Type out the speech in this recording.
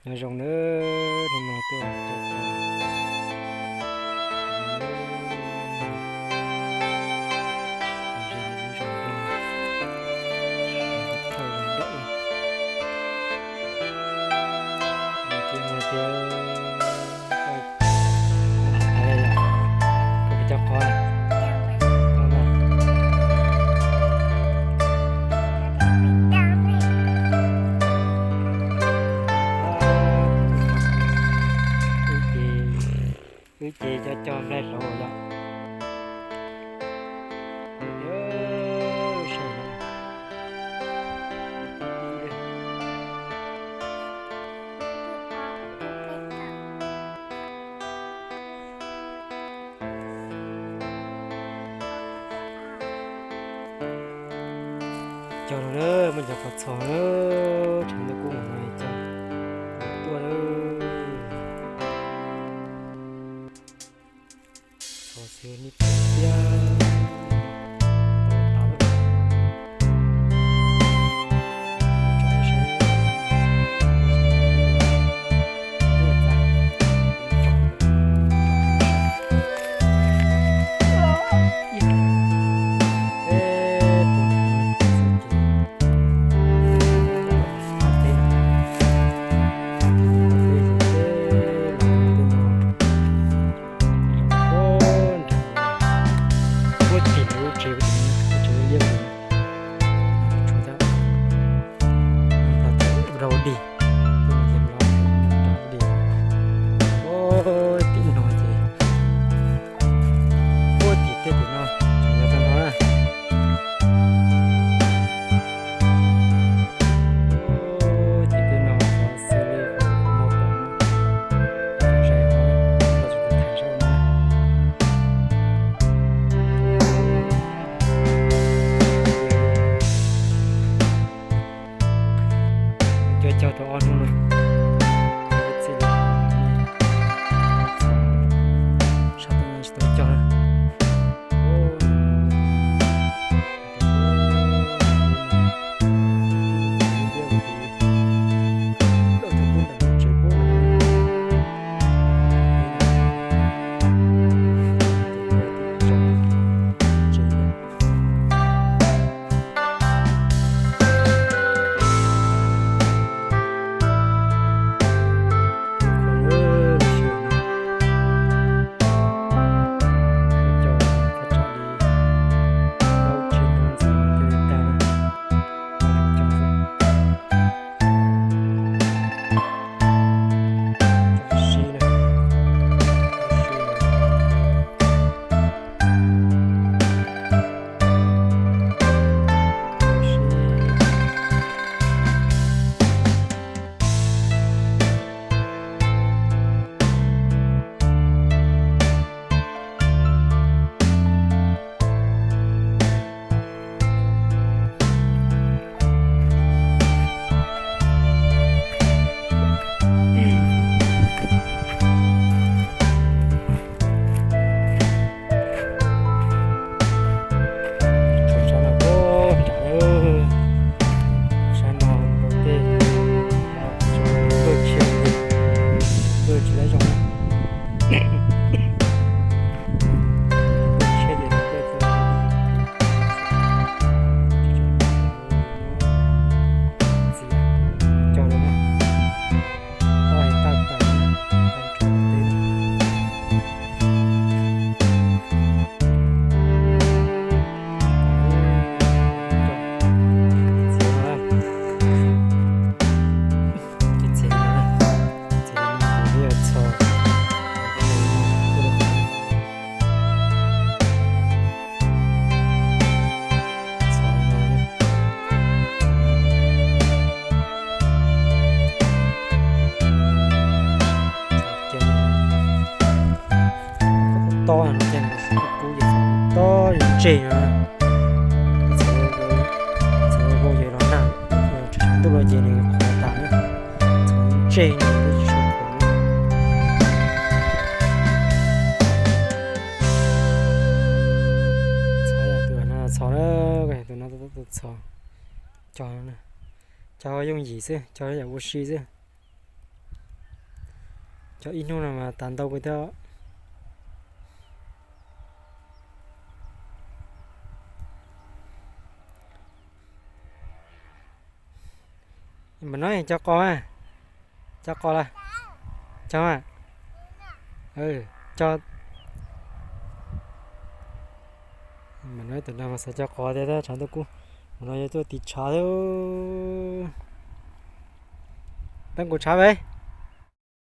Nyob zoo nawb, hnub no tuaj coj pom thawj zoo dawm. Ces hais tias, koj puas coj qhov no? Wb ces, wb ces cov cog nplaig hlauv yom. Cog no na, muaj cov qhov txhos na, tshav ntuj kub no cog tuaj na. Txhos xwb ni thiab. Puag tim lub tsev, tsev liab, tshuav rau dig, rau dig. Puag tim no ces, puag tim tej tim no, tseem yog tag nrho na. Ces tej no qhov xws li qhov muaj pom no, zais qhov koj tsis tau tham saib ua no. Cog cog tau ob hnub no, txij li sab tod tsis tau cog na. Tshuav sab no puag nrad, sab no rau tej, npawj tshiab, npawj tsis lab zoo na. Npawj tshiab ces npawj tau txiv cog rau na. Toj heev tag tag, teb na. Txiv no, txiv no, txiv no, txhos. Tob no ces kuv kuj yeej tob yuav ntseg no. Txhua vau ces los nag, tshav ntuj los ces nws qhuav tas na. Txhua ntseg no twb tsis tshua qhuav na. Txhos yam tus no txhos na, tus no txhos. Cog, cog yooj yim xwb, cog yam ua si xwb. Cog ib hnub no mas tas ntau kawg thiab. Mas no cog qos, cog qos lawm, cog, cog, mas no tus no mas xav cog qos tiag tab tshav ntuj kub, mas no yuav tuaj tiv tshav thiab. Peb nqus tshav ve.